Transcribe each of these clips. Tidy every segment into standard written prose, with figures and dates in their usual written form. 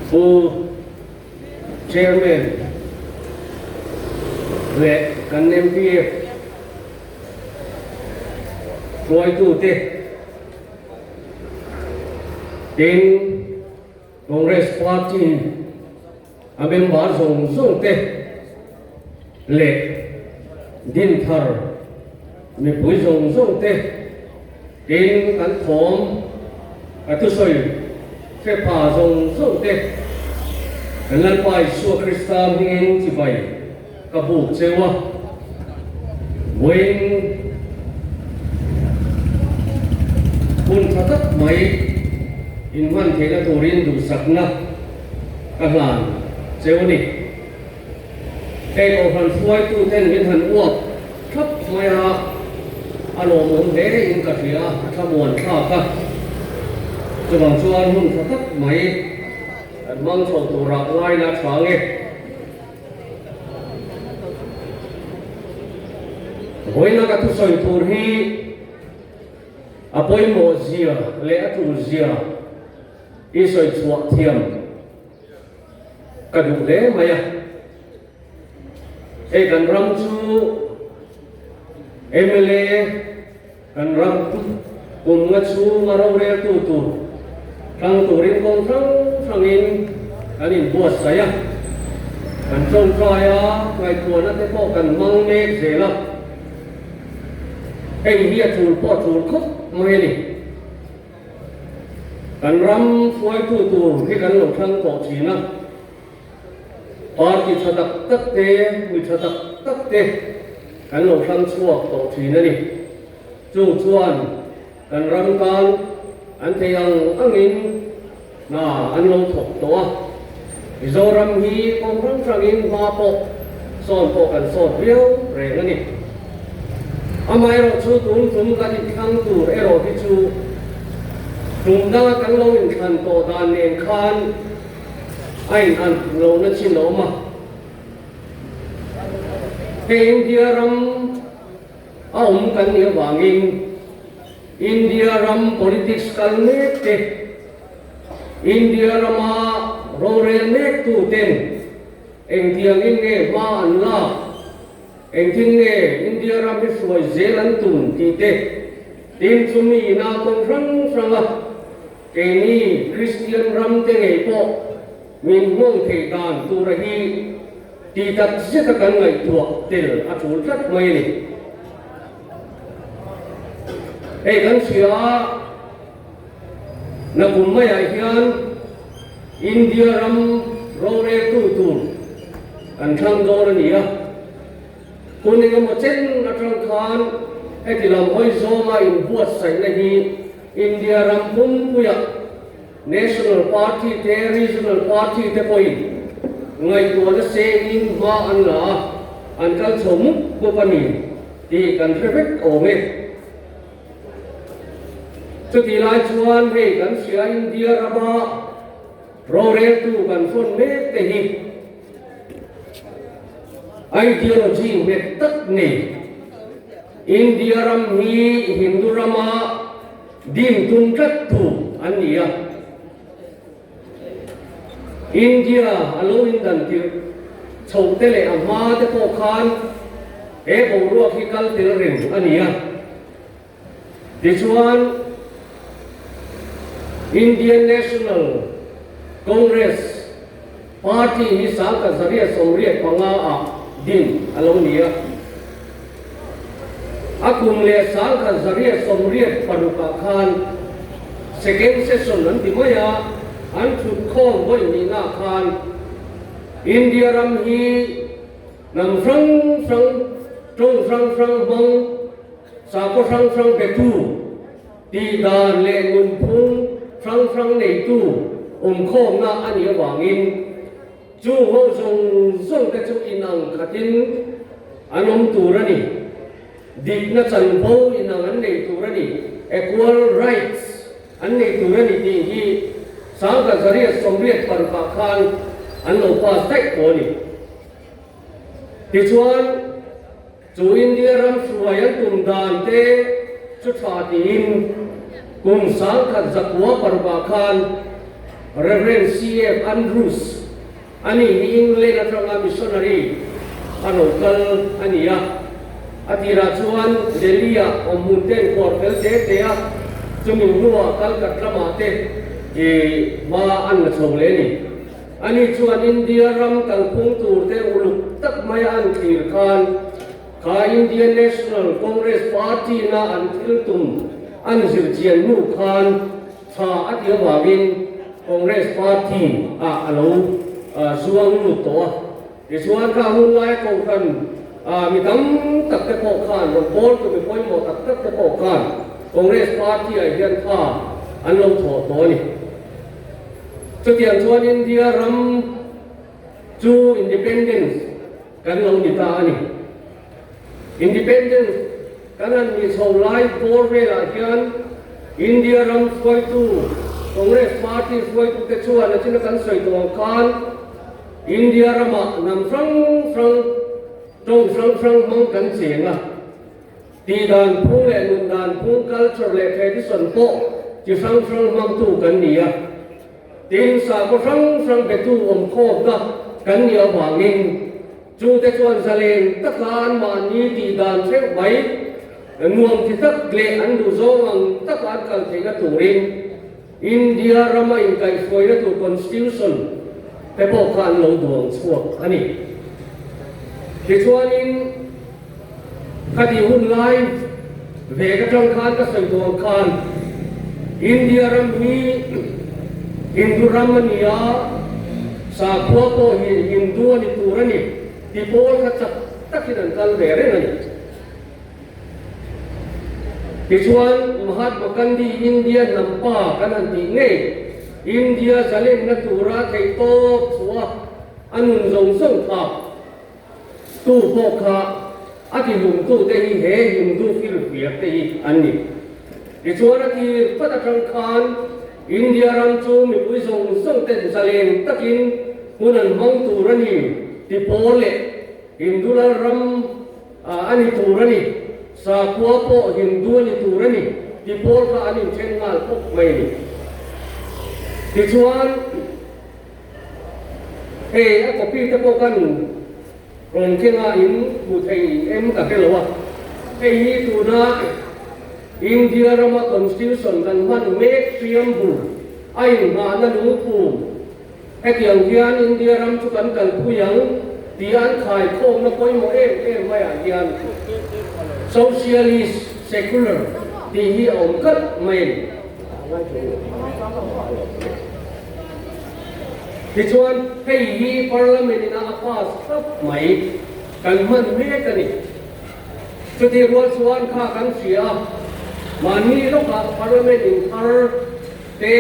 Pu Chairman leh kan MPF hruaitute tin Congress Party a member zawng zawng te leh Dinthar mipui zawng zawng te tin kan thawm ka thusawi hre pha zawng zawng te kan Lalpa Isua Krista hmingin chibai ka buk cheu a. Vawiin hun tha tak mai inhman theihna turin duhsakna ka hlan cheu a ni. Hei Kohhran hruaituten min han uap thlap mai a, a lawmawm hle in ka hria a, a thlamuan thlak a. Chuvang chuan hun tha tak mai kan hmang chho turah ngaina tha nge. Vawiina ka thusawi tur hi a pawimawh zia leh a tul zia i sawi chhuah thiam ka duh hle mai a. Hei kan ram chu mla kan ram kum nga chhunga roreltu tur thlang turin kawng hrang hrangin kan inbuatsaih a, kan tawngtai a, ngaihtuahna te pawh kan hmang mek zel a, hei hi a tul pawh a tul khawp mai a ni. Kan ram hruaitu tur hi kan lo thlang tawh thin a. Party tha tak tak te, mi tha tak tak te kan lo hrang chhuak tawh thin a ni. Chung chuan kan ram tan an thei ang angin hna an lo thawk tawh a. Mizoram hi kawng hrang hrangin hma pawh sawn pawh kan sawt viau reng a ni. Amaherawhchu tun tum kan inthlang tur erawh hi chu tum danga kan lo inthlan tawh dan nen khan A inhan lohna chin a awm a. Hei India ram a awm kan nih avangin India ram politics kal mek te, India rama rorel mek tu ten engtiangin nge hma an lak, engtin nge India ram hi hruai zel an tum tih te tin chumi ina kawng hrang hranga Keini Kristian ram te ngei pawh min nghawng theih dan tura hi tih tak zeta kan ngaihtuah tel a tul tlat mai a ni. Hei kan hria a, nakum maiah hian India ram roreltu tur kan thlang dawn a ni a. Hun engemaw chen atang khan heti lam hawi zawnga inbuatsaihna hi India ram pumpuia National Party te, Regional Party te pawhin ngaihtuahna sengin hma an la a, an kal chho mup mup a ni tih kan hre vek awm e. Chutih lai chuan hei kan hria India rama roreltu kan hrawn mek te hi Ideology nghet tak nei. India ram hi Hindu rama din tum tlat tu an ni a. India a lo indan tirh chhoh te leh a hma te pawh khan he boruak hi kal tel reng a ni a. Tichuan, Indian National Congress Party hi 1985 ah din a lo ni a. A kum leh 1986 ah khan Second Session an ti mai a, an thutkhawm vawi hnihna khan India ram hi hnam hrang hrang, tawng hrang hrang hmang, Sakhaw hrang hrang betu, tihdan leh nunphung hrang hrang neitu awmkhawmna a nih avangin chung ho zawng zawng te chu inang khatin an awm tur a ni. Dikna chanvo inang an nei tur a ni, equal rights an nei tur a ni tih hi 1986 ah khan an lo pass daih tawh a ni. Tichuan. Chu India ram hruai an tum dan te chu tha tiin kum 1906 ah khan. Rev. CF Andrews a ni hi England atanga missionary a rawn kal a ni a. A tirah chuan Delhi-ah awmhmun te an khuar fel te te a, chumi hnuah Calcutta lamah te hma an la chho leh a ni. Ani chuan India ram kalphung tur te uluk tak maia an thlir khan kha Indian National Congress Party na an thil tum an zir chian hnu khan tha a ti avangin Congress Party ah a lo zuang lut tawh a. Tichuan kha hun laia kohhran mi tam tak te pawh khan rawn pawl tu mi pawimawh tak tak te pawh khan Congress Party ah hian tha an lo thawh tawh a ni. Chutiang chuan India ram chu Independence kan lo ni ta a ni. Independence kan han nih chho lai bawr velah hian India ram hruaitu Congress Party hruaitute chuan a china kan sawi tawh ang khan India ramah hnam hrang hrang, tawng hrang hrang hmang kan cheng a. Tih dan phung leh nun dan phung, culture leh tradition pawh chi hrang hrang hmangtu kan ni a. Tin, sakhaw hrang hrang betu awmkhawmna kan nih avangin chungte chuan zalen taka anmahni tih dan theuh mai nuam ti tak leh an duhzawng ang taka an kal theihna turin India rama inkaihhruaina tur Constitution te pawh kha an lo duang chhuak a ni. Tichuanin khati hun lai vek atang khan ka sawi tawh ang khan India ram hi Hindu ram a ni a, sakhua pawh hi Hindu a ni tur a ni ti pawl kha chak takin an kal ve reng a ni. Tichuan, Mahatma Gandhi India hnam pa kan han tih ngei, India zalenna tura theihtawp chhuah a nun zawng zawng kha tu pawh kha a tihlumtute hi he Hindu firfiak te hi an ni. Tichuan, a tir pat atang khan India ram chu mipui zawng zawng ten zalen takin hun an hmang tur a ni ti pawl leh Hindu lal ram A ni tur a ni. Sakhua pawh Hindu a ni tur a ni ti pawl kha an inthen nghal khawp mai a ni. Tichuan, hei a copy te pawh kan rawn keng a, in hmu thei em ka hre lo a. Hei hi tuna India rama Constitution kan hman mek preamble a inngahna lungphum Hetiang hian India ram chu kan kalpui ang tih an khaikhawmna pawimawh em em maiah hian Socialist Secular tih hi a awm kalh mai a ni. Tichuan hei hi Parliament in a a pass thlap mai kan hman mek a ni. Chutih rual chuan kha kan hria a, mahni lawkah Parliament in thar te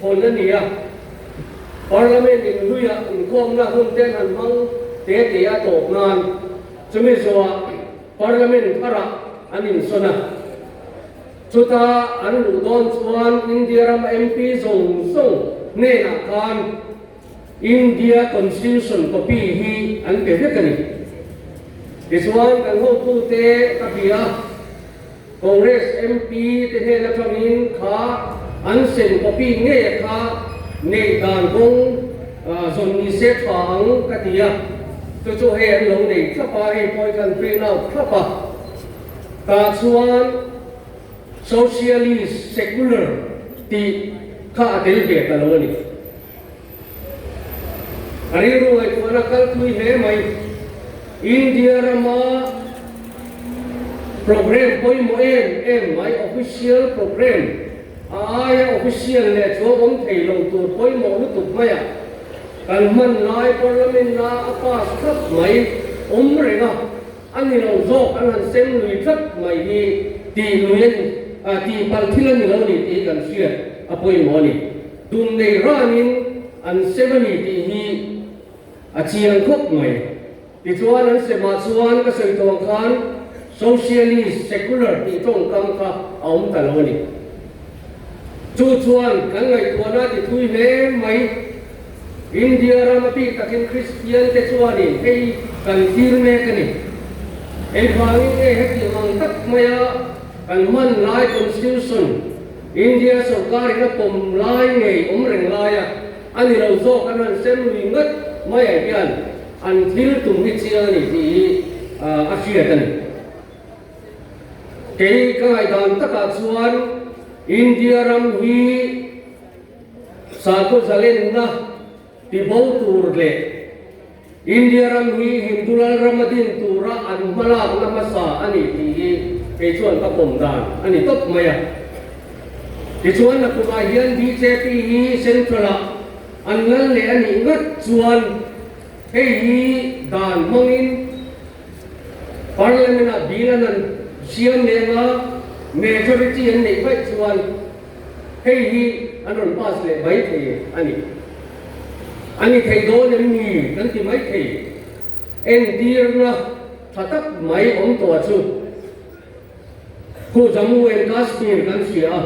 hawn a ni a, Parliament in hluiah inkhawmna hun te an han hmang te te a tawp nan chumi zawhah Parliament tharah an insawn a. Chuta an luh dawn chuan India ram MP zawng zawng hnenah khan India Constitution copy hi an pe vek a ni. Tichuan kan hotute ka bia a. Congress MP te hnen atangin kha an sem copy ngei a kha neih dan kawng zawn ni se tha ang ka ti a, chu chu hei an lo nei thlap a, hei pawh hi kan print out thlap a, tah chuan Socialist Secular tih kha a tel ve ta lo a ni. A rilru ngaihtuahna kal thui hle mai. India rama programme pawimawh em em mai, official programme, a aia official leh chuang awm thei lo tur pawimawh lutuk maiah kan hman lai Parliament a a pass thlap mai awm reng a, a ni lo zawk an han sem lui tlat mai hi tih lui a ni, tih palh thil a ni lo ni tih hi kan hriat a pawimawh a ni. Tum nei ranin an sem a ni tih hi a chiang khawp mai. Tichuan an semah chuan ka sawi tawh ang khan Socialist, Secular tih tawngkam kha a awm ta lo a ni. Chu chuan kan ngaihtuahna ti thui hle mai. India ram a bik takin Kristian te chuanin hei kan thlir mek a ni. Engvangin nge hetiang ang tak maia kan hman lai Constitution? India sorkarin a pawm lai ngei awm reng laia a ni lo zawk an han sem lui ngat maiah hian an thil tum hi chiang a ni tih hi a hriat a ni. Kei ka ngaihdan takah chuan India ram hi sakhaw zalenna tibo tur leh India ram hi Hindu lal ram a din tura an hmalakna hmasa a ni tih hi kei chuan ka pawm dan a ni tawp mai a. Tichuan nakumah hian bjp hi Central-ah an lal leh a nih ngat chuan hei hi dan hmangin Parliament-ah bill an han siam leh anga majority an neih vaih chuan Hei hi an rawn pass leh mai thei a ni. A ni thei dawn em ni kan ti mai thei. Entirna tha tak mai awm tawh chu khu Jammu and Kashmir kan hria a,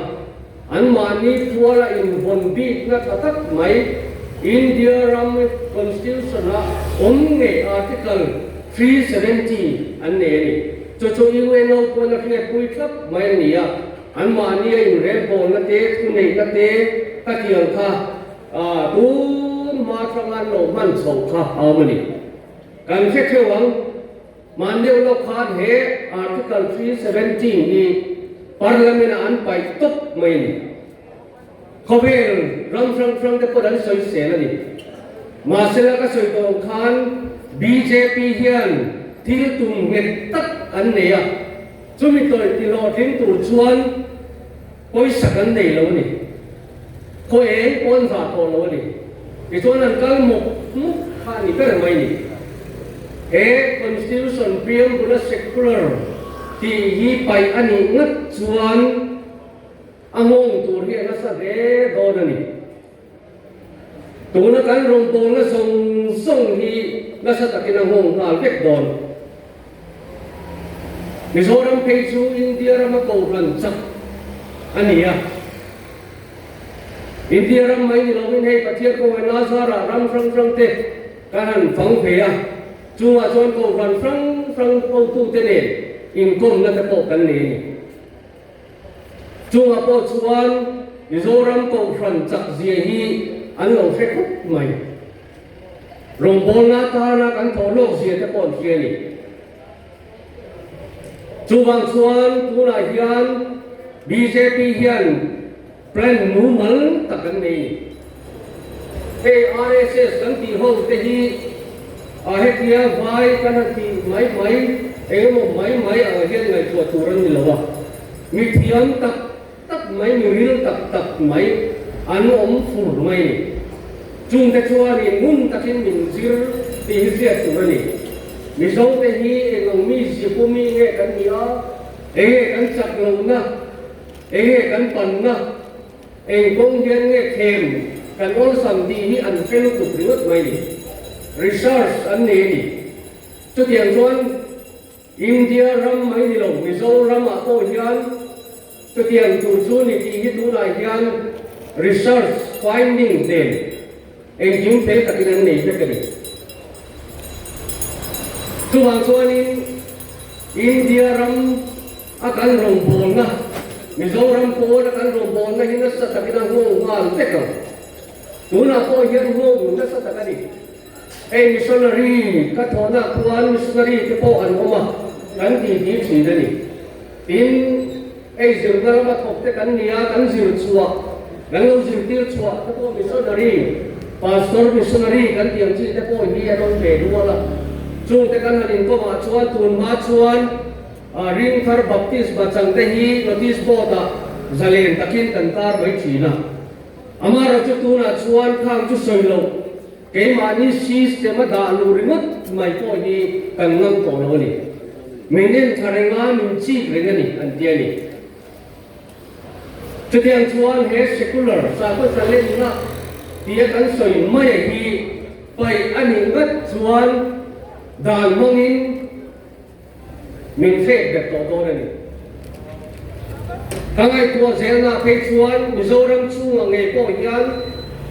anmahni puala invawn bikna tha tak mai India ram Constitution-a awm ngei Article 370 an nei a ni. Chu chu UNO pawn a hriatpui thlap mai a ni a. Anmahni a inrelbawlna te, thuneihna te ka tiang kha tun hma atanga an lo hman chhoh kha a awm a ni. Kan hre theuh ang, hman deuh lawk khan he Article 317 hi Parliament-ah an paih tawp mai a ni. Khawvel ram hrang hrang te pawh an sawisel a ni. Mahsela ka sawi tawh ang khan bjp hian thil tum nghet tak an nei a, chumi tawih tihlawhtling tur chuan pawisa kan nei lo a ni. Khaw eng pawh an zah tawh lo a ni. Tichuan an kal mawp mawp kha a ni ber mai a ni. He Constitution preamble a secular tih hi paih a nih ngat chuan, A nghawng tur hi a nasa hle dawn a ni. Tuna kan rawngbawlna zawng zawng hi nasa takin a nghawng nghal vek dawn. Mizoram phei chu India rama kohhran chak a ni a. India ram mai ni lovin hei Pathian kawngah Nazara ram hrang hrang te kan han fang ve a, chungah chuan kohhran hrang hrang hotute nen inkawmna te pawh kan nei a ni. Chungah pawh chuan Mizoram Kohhran chak zia hi an lo hre khawp mai. Rawngbawlna atana kan thawh lawk zia te pawh an hria a ni. Chuvang chuan tunah hian bjp hian plan mumal tak an nei a ni. Hei RSS kan tih ho te hi a hetia vai kan han tih mai mai engemaw mai mai ang hian ngaihtuah tur an ni lo a, mi thiam tak tak mai, mi ril tak tak mai an awm fur mai a ni. Chungte chuanin ngun takin min zir tih hi hriat tur a ni. Mizote hi eng ang mi zipu mi nge kan nih a, enge kan chak lohna, enge kan panna, Eng kawng hian nge thlem kan awlsam tih hi an hre lutuk ringawt mai ni. Research an nei a ni. Chutiang chuan India ram mai ni lo Mizoram ah pawh hian chutiang tur chu ni tih hi tunah hian research finding nen engkim fel takin an nei vek a ni. Chuvang chuanin India ram A kan rawngbawlna, Mizoram pawn a kan rawngbawlna hi nasa takin a nghawng nghal vek ang. Tunah pawh hian nghawng nasa tak a ni. Hei missionary ka thawhna khuan missionary te pawh an awm a, kan titi thin a ni. Tin, hei zirna lama thawk te kan ni a, kan zir chhuah, kan lo zirtir chhuah te pawh missionary, pastor missionary kan tih ang chi te pawh hi an awm ve rual a. Chungte kan han inkawmah chuan tunhma chuan, Ringthar Baptist bachang te hi notice board ah zalen takin kan tar mai thin a. Amaherawh chu tunah chuan khang chu sawi loh, keimahni system a dah luh ringawt mai pawh hi kan ngam tawh lo a ni. Min en tha reng a, min chik reng a ni an ti a ni. Chutiang chuan he secular sakhaw zalenna tia kan sawi mai hi paih a nih ngat chuan dan hmangin, Min hrek bet tawh dawn a ni. Ka ngaihtuah zelna phei chuan Mizoram chhungah ngei pawh hian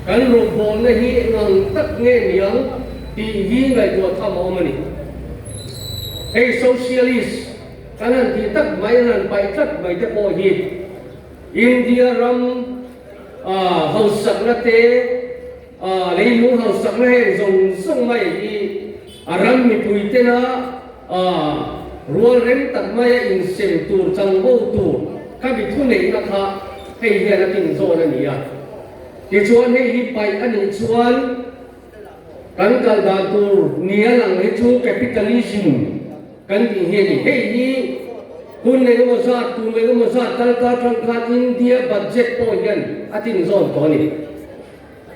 kan rawngbawlna hi engang tak nge niang tih hi ngaihtuah tham a awm a ni. Hei socialist kan han tih tak mai, an han paih tlat mai te pawh hi. India ram hausakna te, leilung hausakna heng zawng zawng mai hi a ram mipui tena rual rem tak maia insem tur changho tur kha mi thuneihna kha hei hian a tinzawn a ni a. Tichuan hei hi paih a nih chuan kan kal dan tur nia lang hi chu capitalism kan tih hi a ni. Hei hi hun engemaw zat, tum engemaw zat kalta atang khan India budget pawh hian a tinzawn tawh a ni.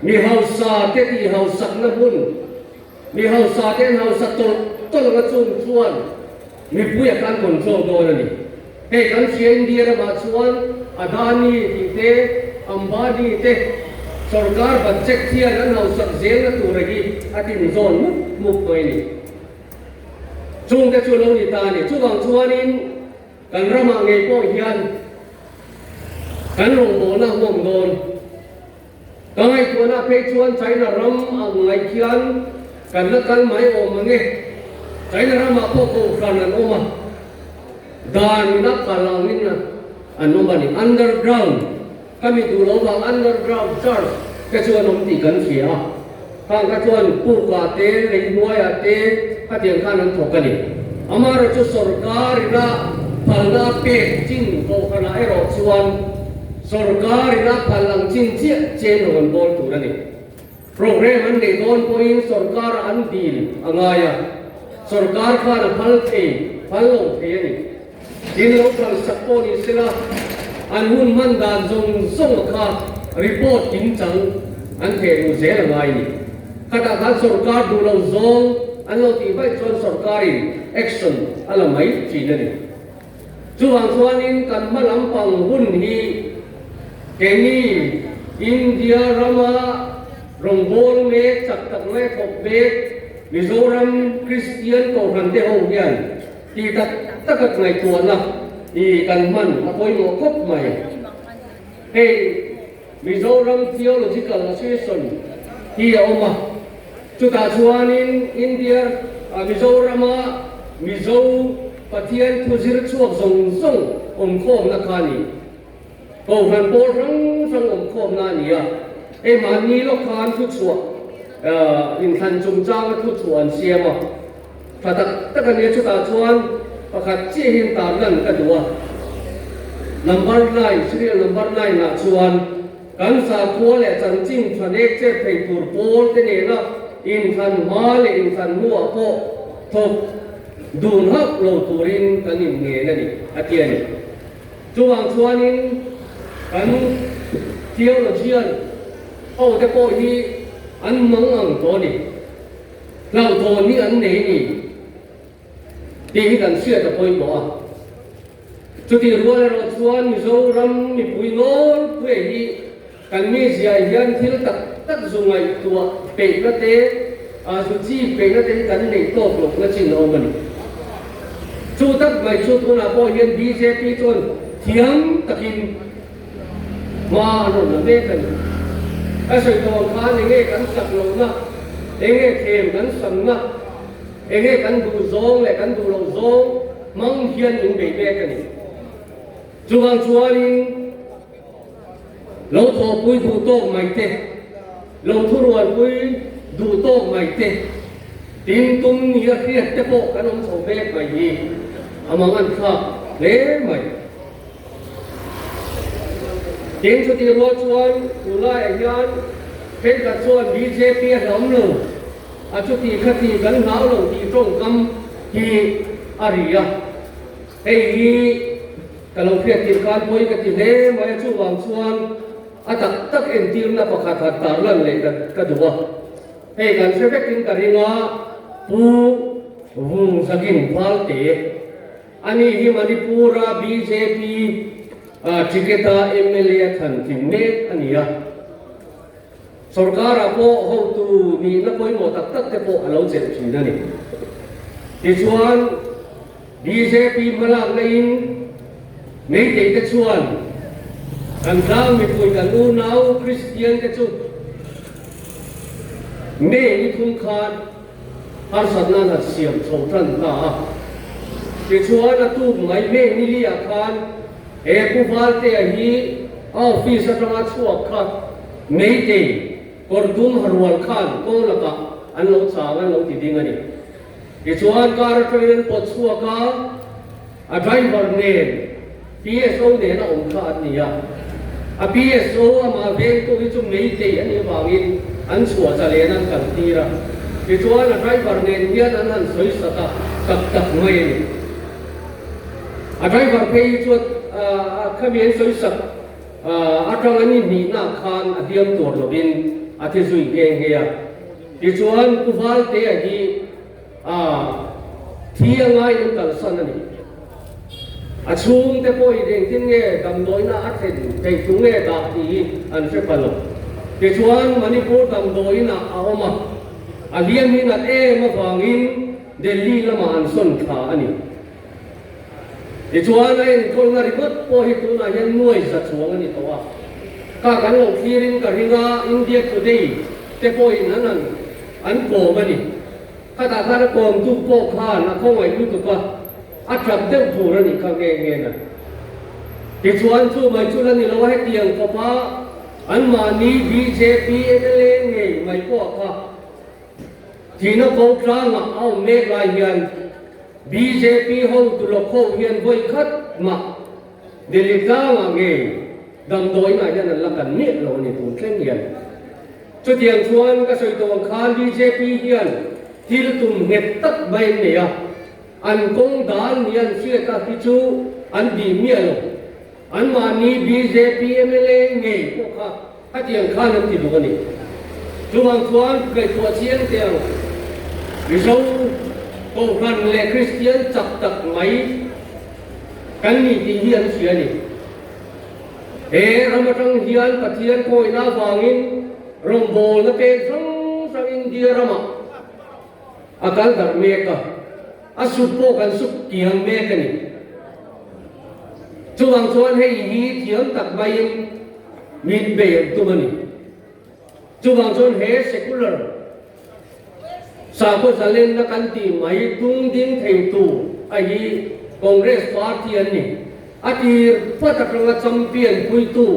Mi hausa te tih hausakna hmun, mi hausa te an hausa tawlh tawlh anga chung chuan mipui a kan control dawn a ni. Hei kan hria India ramah chuan Adani tih te, Ambani te sorkar budget hian an hausak zelna tura hi a tinzawn mup mup mai a ni. Chungte chu lo ni ta a ni. Chuvang chuanin kan ramah ngei pawh hian kan rawngbawlna huam dawn. Ka ngaihtuahna phei chuan China ram ang ngaih khian kan la kal mai awm ang e. China ramah pawh kohhran an awm a, dan ina kal angin an awm a ni. Underground, ka mi duh lo vang underground church te chu an awm tih kan hria a. Khang kha chuan pukah te, lei hnuaiah te khatiang khan an thawk a ni. Amaherawhchu sorkar ina phalna a pek chin kohhranah erawh chuan sorkar ina phal ang chin chiah chen lo an bawl tur a ni. Programme an neih dawn pawhin sorkarah an dil a ngai a, sorkar khan a phal thei, phal lo thei a ni. Tin lo kalsak pawh ni sela, an hun hman dan zawng zawng kha report kimchang an theh luh zel a ngai ni. Khatah khan sorkar duh lo zawng an lo tih vaih chuan sorkarin action a la mai thin a ni. Chuvang chuanin kan hma lampang hun hi keini India rama rawngbâwl mek, chak tak mai thawk mek Mizoram Kristian Kohhran te ho hian Tih tak tak a ngaihtuahna hi kan hman a pawimawh khawp mai. Hei Mizoram Theological Association hi a awm a, chutah chuanin India Mizorama Mizo Pathian thu zir chhuak zawng zawng awmkhawmna kha a ni. Kohhran pawl hrang hrang awmkhawmna a ni a, hei mahni lawk khan thuchhuah inthlan chungchanga thuchhuah an siam a. Tha tak tak a nia chutah chuan pakhat chiahin tarlan ka duh a, number nine, serial number nine ah chuan kan sakhua leh chanchin tha nek chet thei tur pawl te nena inthlan hma leh inthlan hnuah pawh thawk dun hauh lo turin kan inngen a ni a ti a ni. Chuvang chuanin kan theologian ho te pawh hi an mang ang tawh a ni. Hlauhthawn hi an nei ni tih hi kan hriat a pawimawh a. Chutih rual erawh chuan Mizoram mipui nawlpuia hi kan mizia hian thil tak tak zu ngaihtuah peihna te, zu chi peihna te hi kan neih tawk lohna chin a awm a ni. Chu tak mai chu tunah pawh hian bjp chuan thiam takin Hma an rawn la mek a ni. Ka sawi tawh ang khan enge kan sak lohna, enge them kan samna, enge kan duh zawng leh kan duh loh zawng hmang hian min bei mek a ni. Chuvang chuanin lo thawhpui duh tawk mai te, lo thurualpui duh tawk mai te, tin tum nia hriat te pawh kan awm chho mek mai hi a mangan thlak hle mai. Tin, chutih rual chuan tunlaiah hian thenkhat chuan bjp a hlauhawm lo, a chuti khati kan hlau lo tih tawngkam hi a ri a. Hei hi ka lo hriat tirh khan pawi ka ti hle mai a, chuvang chuan a tak tak entirna pakhat han tarlan leh ka duh a. Hei kan hre vekin ka ring a, Pu Vungzagin Valte. Ani hi Manipur-a bjp ticket-a mla a thlan tling mek a ni a. Sorkar-ah pawh hotu nihna pawimawh tak tak te pawh a lo chelh thin a ni. Tichuan, bjp hmalakna in Meitei te chuan kan tlang mipui kan unau Kristian te chu May ni thum khan Harsatna an han siam chho tan ta a. Tichuan a tuk mai May ni liah khan he Pu Valtea hi. A office atanga chhuak kha Meitei kawr dum ha rual khan kawng lakah an lo chang an lo ti ding a ni. Tichuan car atangin an pawt chhuak a, a driver nen PSO nen a awm kha an ni a. A PSO amah vengtu hi chu Meitei a nih avangin an chhuah zalen an kal tir a. Tichuan a driver nen hian an han sawi sat a, tak tak mai a ni. A driver phei hi chuan khami an sawi sak atang an inhnihna khan a hliam tur lovin a thi zui nghe nghe a. Tichuan Pu Valtea hi thi a ngaiin an kalsan a ni. A chhungte pawhin engtin nge damdawiina a thlen theih tu nge dah tih hi an hre pha lo. Tichuan Manipur damdawiinah a awm a, a hliam hi nat em avangin Delhi lamah an sawn thla a ni. Tichuan a enkawlna ringawt pawh hi tunah hian nuai za chuang a ni tawh a. Kha kan lo thlirin ka ring a, India Today te pawhin an han an kawm a ni. Khatah khan a kawmtu pawh khan a khawngaih lutuk a, a tap deuh tur a nih kha nghe nghe na. Tichuan chu mai chu la ni lo a, hetiang khawpa anmahni bjp mla ngei mai pawh kha Thihna ko tlangah a awm mek lai hian bjp hotu lawk ho hian vawi khat mah Delhi tlangah ngei damdawiinah hian an la kan miah lo a ni tun thleng hian. Chutiang chuan ka sawi tawh ang khan bjp hian thil tum nghet tak mai an nei a, an kawng dan ni an hriat a hi chu an bih miah lo. Anmahni bjp mla ngei pawh kha khatiang khan an ti duh a ni. Chuvang chuan ngaihtuah chiang teh ang, Mizo Kohhran leh Kristian chak tak mai kan ni tih hi an hria a ni. He ram atang hian Pathian khawihna avangin rawngbawlna pek hrang hrang India ramah a kal darh mek a, a sut pawh kan sut kiang mek a ni. Chuvang chuan hei hi thiam tak maiin min bei an tum a ni. Chuvang chuan he secular sakhaw zalenna kan tih mai tung ding thei tur a hi Congress party an ni. A tir vat atanga champion puitu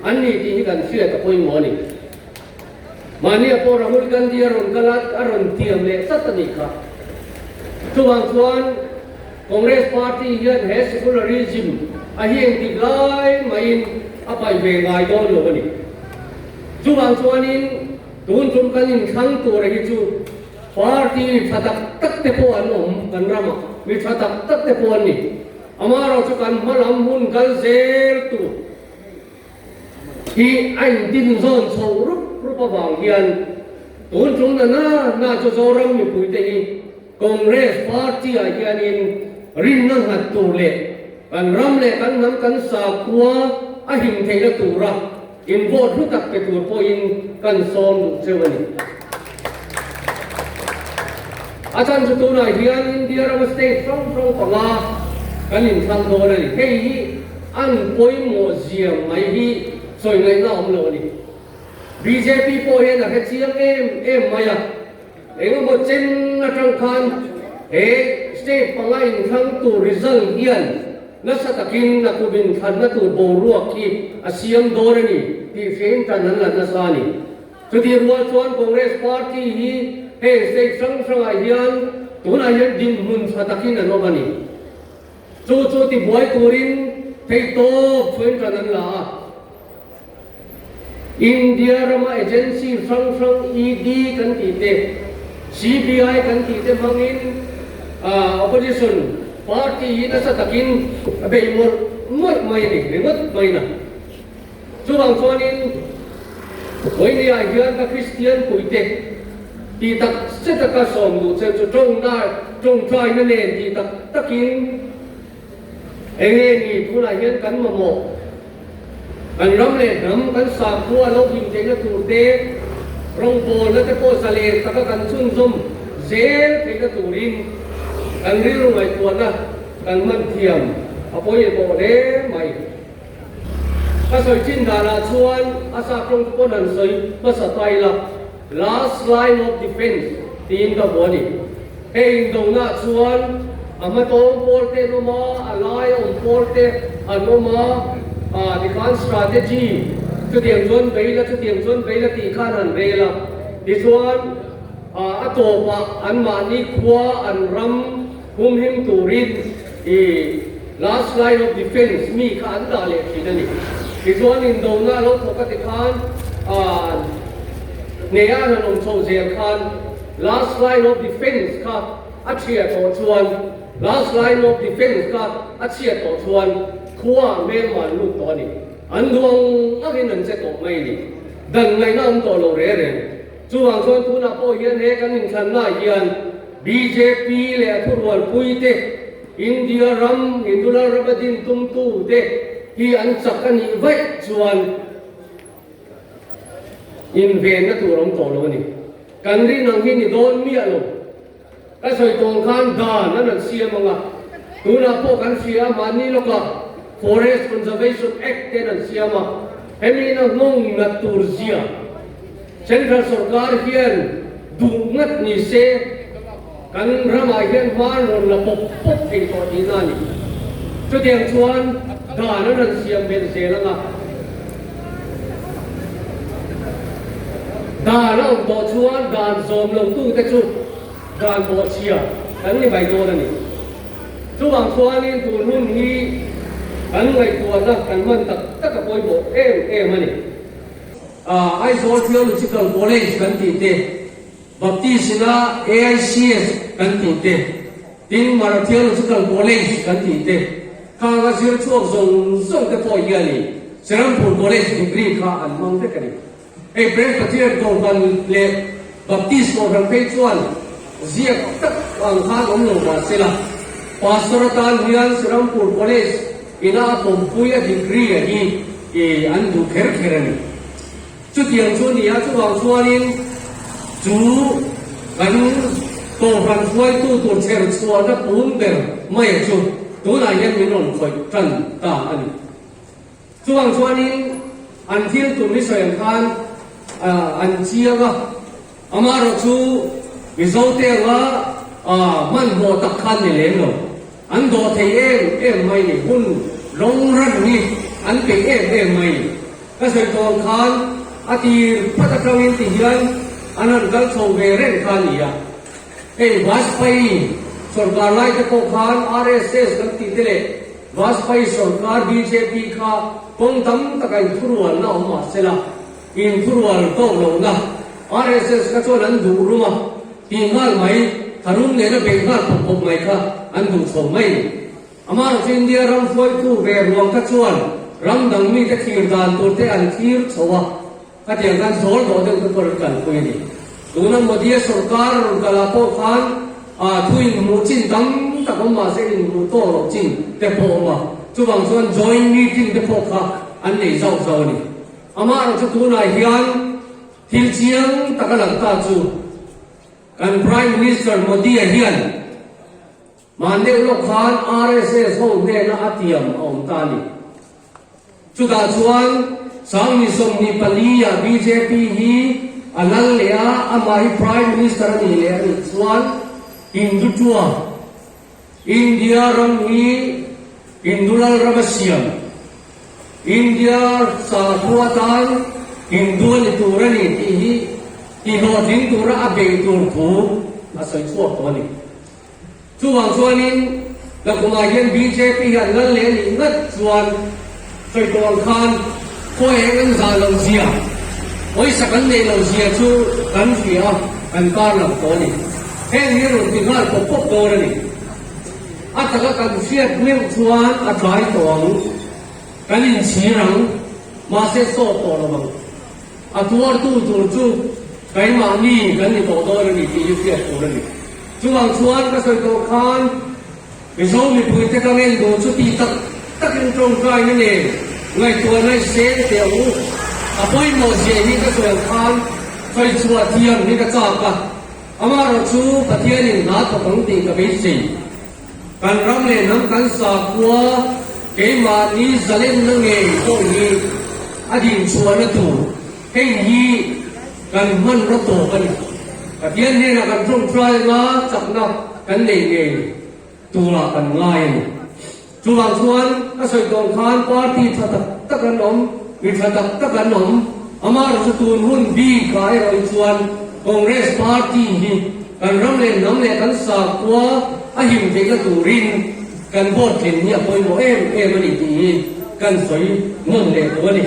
an ni tih hi kan hriat a pawimawh a ni. Mahnia pawh Rahul Gandhi a rawn kal a, a rawn tiam leh tlat a nih kha. Chuvang chuan Congress party hian he secularism a hi engtik lai mahin a paih ve ngai dawn lo a ni. Chuvang chuanin tun tum kan inthlang tur hi chu party tha tak tak te pawh an awm kan ramah, mi tha tak tak te pawh an ni. Amaherawhchu chu kan hma lam hun kal zel tur. Hi a intin zawn chho rup rup avang hian tun tum na na na chu Zoram mipuite hi Congress party-ah hianin rinna nghat tur leh kan ram leh kan hnam kan sakhua a him theihna tura in vote hlu tak pe tur pawhin kan sawm duh cheu a ni. A chhan chu tunah hian India rama state hrang hrang panga kan inthlang dawn a ni. Hei hi An pawimawh zia mai hi sawi ngaihna awm lo a ni. Bjp pawh hian a hre chiang em em mai a, engemaw chen atang khan he state panga inthlang tur result hian nasa takin a kum inthlanna tur boruak hi a siam dawn a ni tih hrein tan an la nasa a ni. Chutih rual chuan Congress party hi heng state hrang hrangah hian tunah hian dinhmun tha takin an awm a ni. Chu chu tibuai turin theihtawp chhuain ṭan an la a. India rama agency hrang hrang ED kan tih te, CBI kan tih te hmangin opposition party hi nasa takin a bei mawlh mawlh mai a ni ringawt mai na. Chuvang chuanin Vawinia hian ka Kristian puite tih tak se taka sawm duh che chu tawngna tawngtaina nen tih tak takin eng nge ni tunah hian kan mamawh kan ram leh hnam kan sakhua lo hlim theihna tur te rawngbawlna te pawh zalen taka kan chhunzawm zel theihna turin kan rilru ngaihtuahna kan hman thiam a pawimawh hle mai. Ka sawi chin danah chuan a sa tawng chu pawn han sawi hmasa ta ila, last line of defence tiin ka hmu a ni. Hei indonah chuan a hmatawng pawl te an awm a, a lai a awm pawl te an awm a. Tikhan strategy chutiang chuan bei la, chutiang chuan bei la tih khan han rel a. Tichuan a tawpah anmahni khua an ram humhim turin i last line of defence mi kha an dah leh thin a ni. Tichuan indona a lo thawk a tikhan hneha an han awm chho zel khan last line of defence kha a chhia tawh chuan last line of defence kha a chhia tawh chuan khua hmelma an lut tawh a ni. An duh ang angin an che tawh mai a ni. Dan ngaihna awm tawh lo reng reng. Chuvang chuan tunah pawh hian he kan inthlannaah hian bjp leh a thurualpui te, India ram Hindu lalram a din tumtu te hi an chak a nih vaih chuan invenna tur awm tawh lo a ni. Kan rin ang hi ni dawn miah lo. Ka sawi tawng khan dan an rawn siam ang a, tunah pawh kan hria a, mahni lawkah Forest Conservation Act te an rawn siam a, hemi ina nghawng nat tur zia Central sorkar hian duh ngat ni se kan ramah hian hma an rawn la pawp pawp thei tawh tihna a ni. Chutiang chuan dan an rawn siam belh zel ang a, dan a awm tawh chuan dan zawm lo tute chu Dan bawhchhia kan ni mai dawn a ni. Chuvang chuanin tun hun hi kan ngaihtuahna kan hman tak tak a pawimawh em em a ni. Aizawl Theological College kan tih te, Baptist ina AICS kan tih te, tin Mara Theological College kan tih te, khang a zir chhuak zawng zawng te pawh hianin Serampur College degree kha an hmang vek a ni. Hei Presbyterian Kohhran leh Baptist Kohhran phei chuan ziak tak ang khan awm lo mah se la, Pastor atan hian Serampur College ina a pawmpui a degree a hi an duh kher kher a ni. Chutiang chu a ni a, chuvang chuanin chu kan Kohhran hruaitu tur chher chhuahna pum ber mai chu tunah hian min rawn khawih tan ta a ni. Chuvang chuanin an thil tum hi sawi ang khan an chiang a, amaherawh chu Mizote anga hmanhmawh tak khan ni lem lo. An dawh thei em em mai ni, hun long run hi an peih em em mai ni. Ka sawi tawh ang khan a tir phat atangin ti hian an han kal chho ve reng kha a ni a. Hei Vajpayee sorkar lai te pawh khan RSS kan tih te leh Vajpayee sorkar bjp kha kawng tam taka inthurualna awm mah se la, inthurual tawk lohna RSS kha chuan an duh rum a, tih nghal mai, tharum nena beih nghal pawp pawp mai kha an duh chho mai a ni. Amaherawhchu India ram hruaitu ve ruang kha chuan ram dang mite thlir dan tur te an thlir chho a, Khatiang khan zawl dawh deuh te pawh an kalpui a ni. Tuna Modi-a sorkar a rawn kal ah pawh khan thu inhmuh chin tam tak awm mahse inhmuh tawk loh chin te pawh awm a, chuvang chuan joint meeting te pawh kha an nei zauh zauh a ni. Amaherawhchu chu tunah hian thil chiang tak a lang ta chu kan Prime Minister Modi-a hian Hman deuh lawk khan RSS ho hnena a tiam a awm ta a ni. Chutah chuan Sangni 24 ah bjp hi a lal leh a, amah hi Prime Minister a nih leh a nih chuan Hindutva, India ram hi Hindu lal ram a siam, India sakhua atan Hindu a ni tur a ni tih hi tihlawhtling tura a beih tur thu a sawi chhuak tawh a ni. Chuvang chuanin Lakhumah hian bjp hi an lal leh a nih ngat chuan sawi tawh ang khan khaw eng an zah loh zia, pawisa kan neih loh zia chu kan hria a, kan kar lang tawh a ni. Heng hi rawn ti nghal pawp pawp dawn a ni. A taka kan hriat meuh chuan a tlai tawh ang, kan inchhir ang, mahse sawt tawh lo ang. A tuartu tur chu keimahni kan ni tawh dawn a ni tih hi hriat tur a ni. Chuvang chuan ka sawi tawh khan Mizo mipuite ka ngen duh chu ti tak takin tawngtaina nen ngaihtuahna i seng teh ang u. A pawimawh zia hi ka sawi ang khan sawi chhuah thiam hi ka chak a, amaherawh chu Pathianin hna thawk ang tih ka beisei. Kan ram leh hnam kan sakhua keimahni zalenna ngei pawh hi a dinchhuahna tur hei hi kan hmanraw tawp a ni. Pathian hnenah kan tawngtai anga chakna kan nei ngei turah kan ngai a ni. Chuvang chuan ka sawi tawh khan party tha tak tak an awm, mi tha tak tak an awm. Amaherawhchu chu tun hun bikah erawh hi chuan Congress party hi kan ram leh hnam leh kan sakhua a him theihna turin kan vote tlin hi a pawimawh em em a ni tih hi kan sawi nawn leh duh a ni.